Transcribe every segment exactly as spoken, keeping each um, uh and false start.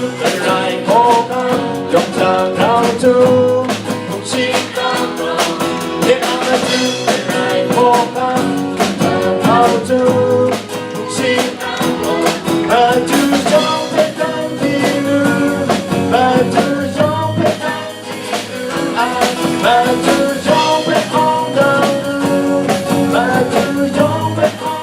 Rai hkawhkam, yawng hta grau tu, hpung shingkang rawng, ye a matu rai hkawhkam, yawng hta grau tu, hpung shingkang rawng, matu yawng hpe hkam di lu, matu yawng hpe hkam di lu ai, matu yawng hpe hkawng dau lu, matu yawng hpe hkawng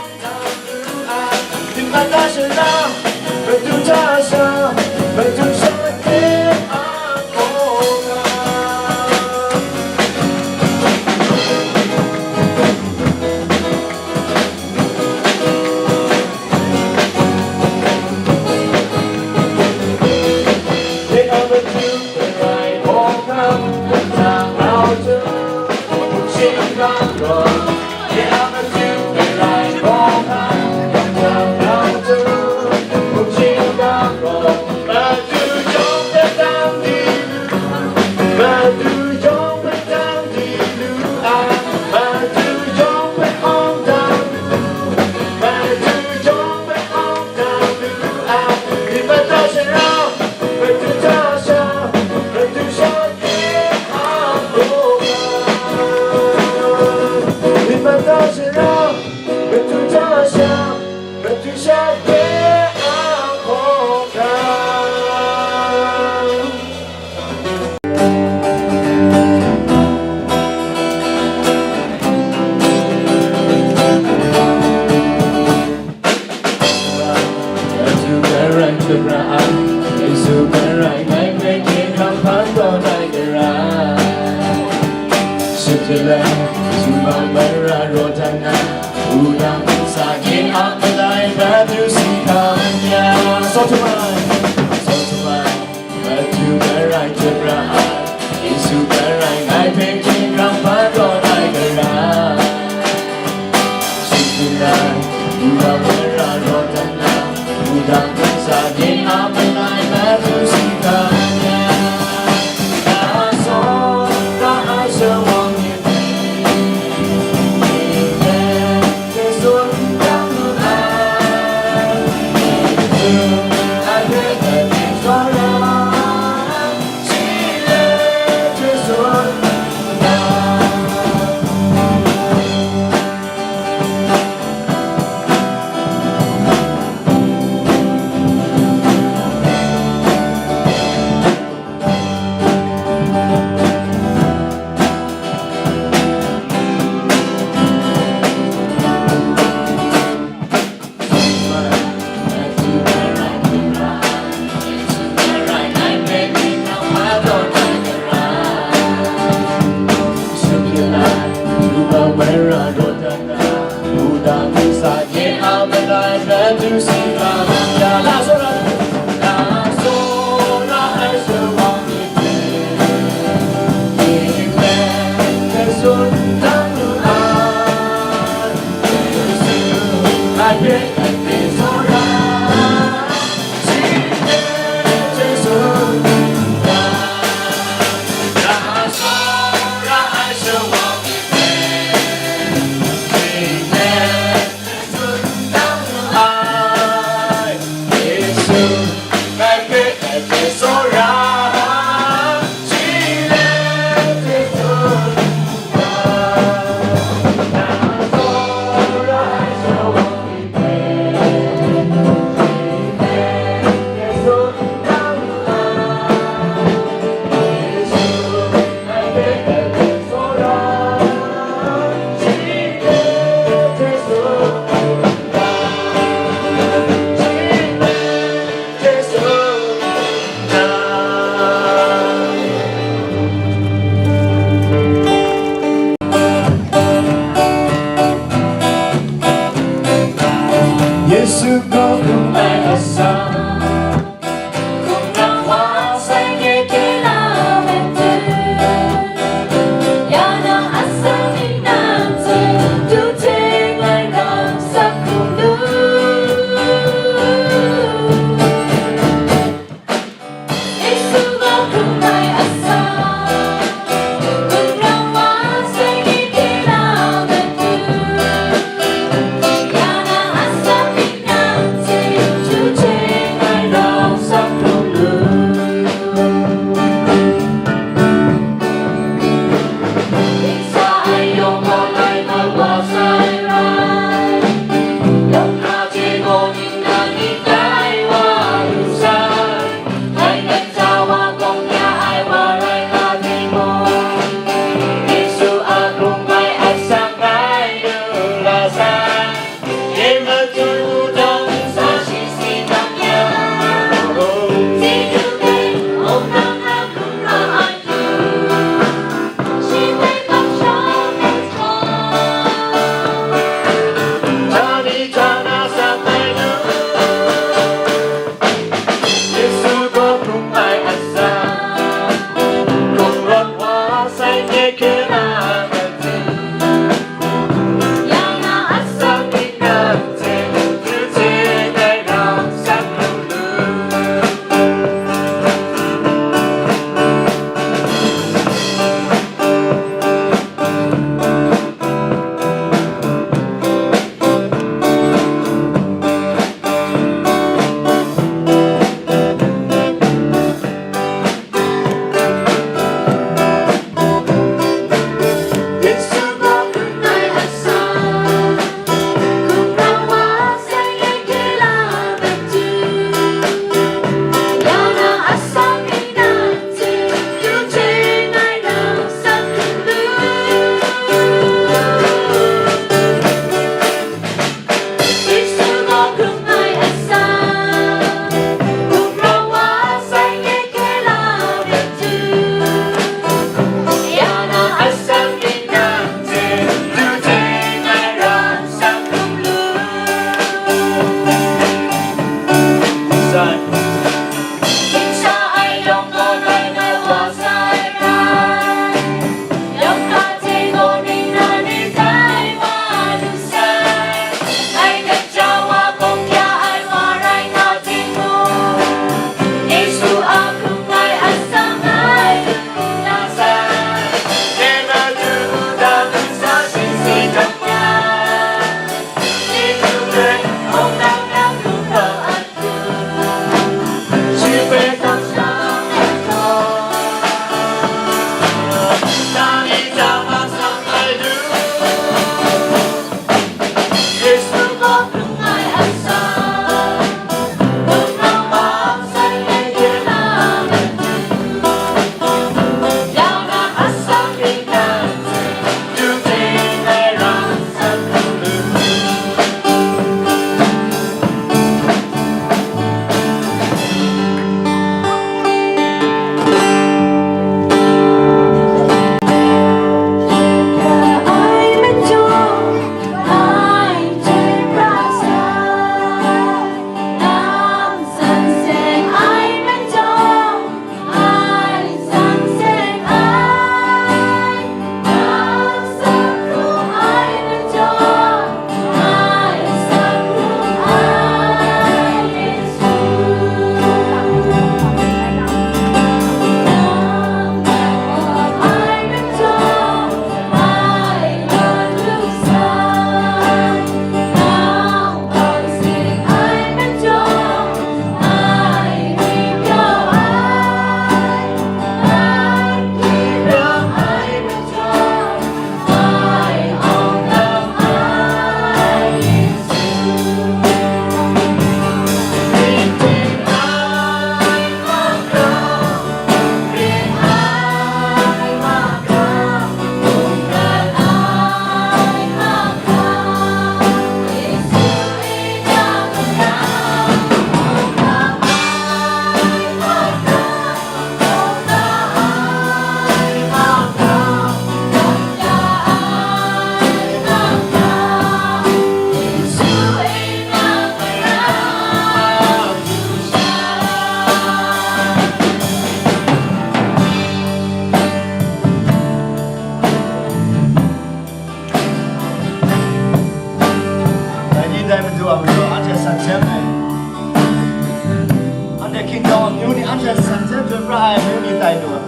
San hte dun ra ai hpe mi tai lu ai.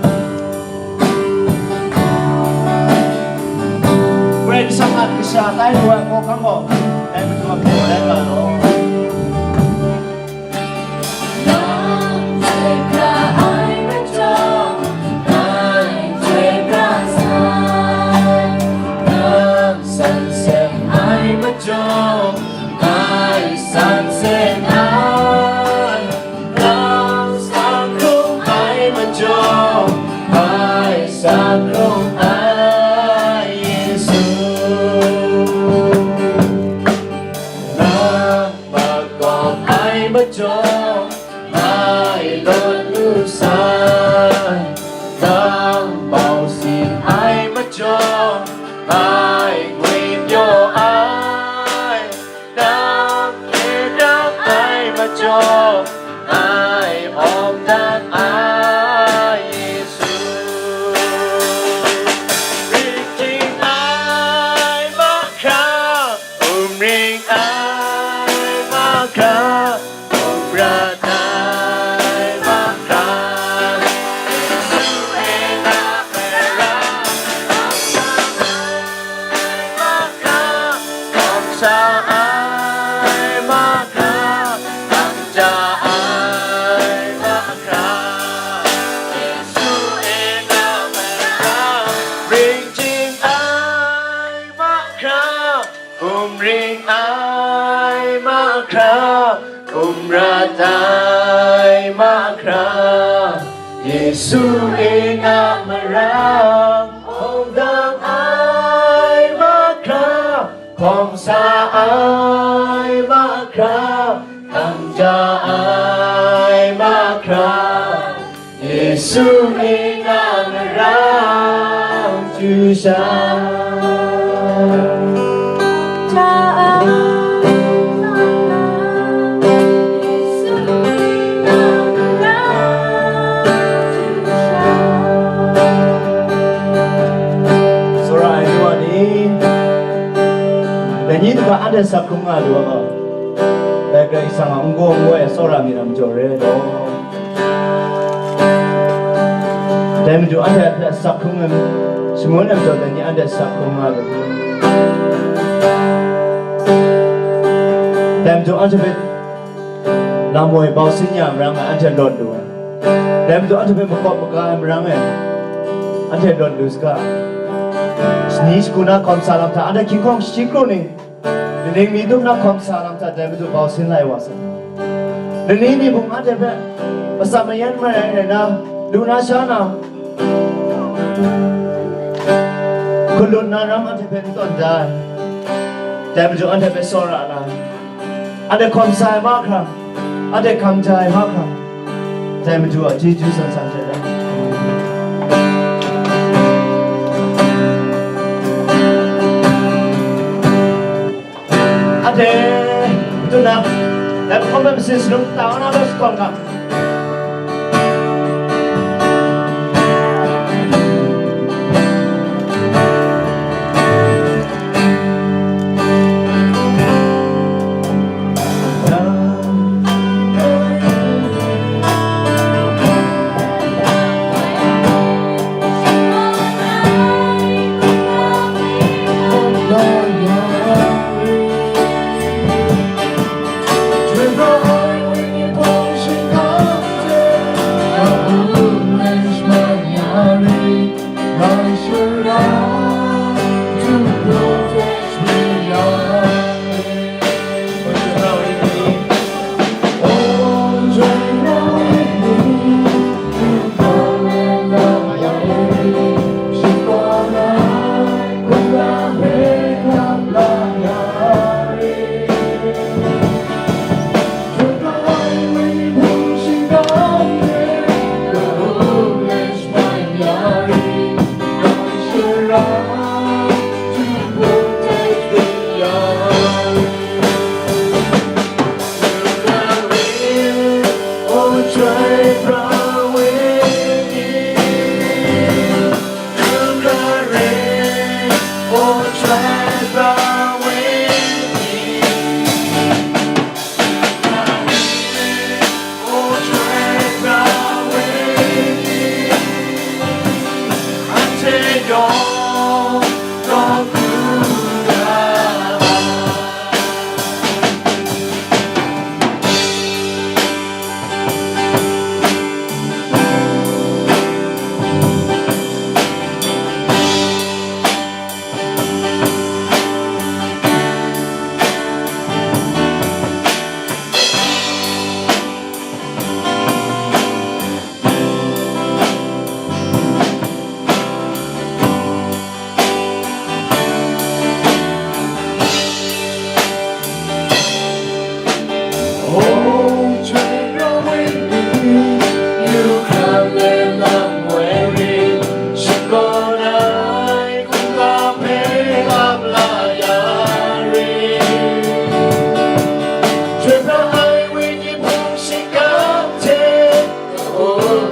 Karai Kasang a kasha tai lu ai hkawhkam gaw, dai Madu a hpaw rai nga law. Nang hte pra ai majaw, ngai hte pra sai. Nang san seng ai majaw, ngai san seng ai. Nang sa hkrung ai majaw, ngai sa hkrung ai, Yesu. Nang makawp ai majaw, ngai lawt lu sai. Nang mau sin ai majaw, ngai ngwi pyaw ai. Nang hte dang ai majaw, ngai awng dat ai, Yesu. Ring ting ai mahkra, hkum ring ai mahkra, hkum rat ai mahkra, Yesu e na mara, hkum sa ai mahkra, hkum sa ai mahkra, hkum sa ai mahkra, Yesu e na mara, ring ting ai mahkra, hkum ring ai mahkra, hkum rat ai mahkra, Yesu e na mara, hkum dang ai mahkra, hkum sa ai mahkra, hkum ja ai mahkra, Yesu e na mara, hkum ja ai mahkra, Yesu e na mara, hkum ja ai. Tsawra ai nu wa ni, dai ni hta anhte sak hkrum nga lu ai gaw, dai Karai Kasang a n-gaw n-gaw e tsawra mi lam jaw re law. Dai matu anhte hpe sak hkrum ai, shangun ai majaw dai ni anhte sak hkrum nga lu. Dai matu anhte hpe lam woi bau sin ya marang e anhte lawt lu ai. Dai matu anhte hpe makawp maga ai marang e anhte lawt lu saga. Shani shagu na hkawm sa lam hta anhte hkying hkawng shaji kru ni, Kaning mi dum na hkawm sa lam hta dai Madu bau sin lai wa sai. Lani mi mung anhte hpe masam mayan marai rai na, lu na sha na, hkalut na ram anhte hpe n tawn da ai. Dai Madu anhte hpe tsawra na, anhte hkawm sa ai mahkra, anhte hkam ja ai mahkra, dai Madu a chyeju san san hte rai. Ade, tuna, dan kau masin selum tahu na bos kau na.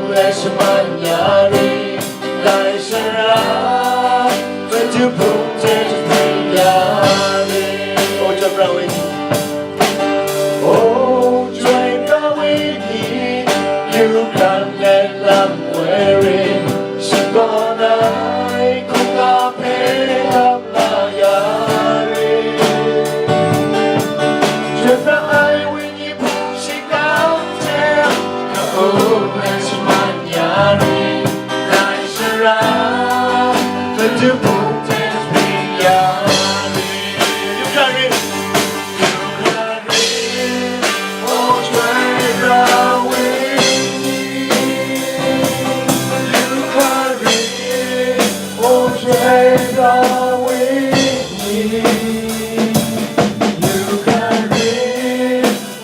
Lai shaman ya ring, lai sara, Hpung hte jahpring ya ring. O, chyoi pra ai ni, o, chyoi pra ai ni, yu hkran let lam woi ring, shakawn ai hkungga hpe lam la ya ring. Chyoi pra ai ni,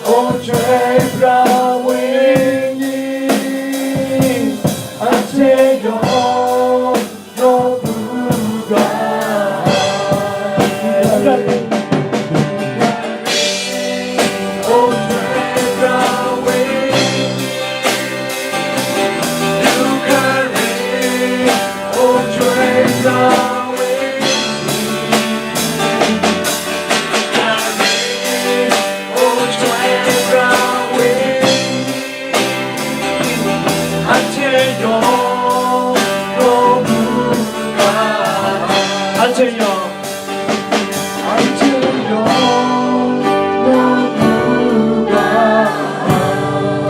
O, chyoi pra ai ni, anhte yawng nawku ga ai. O, chyoi pra ai ni, lu hkra ring, o, chyoi pra ai ni, lu hkra ring, o, chyoi pra ai ni, anhte yawng nawku ga ai. Anhte yawng, anhte yawng nawku ga ai.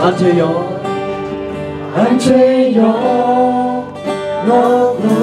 Anhte yawng, anhte yawng nawku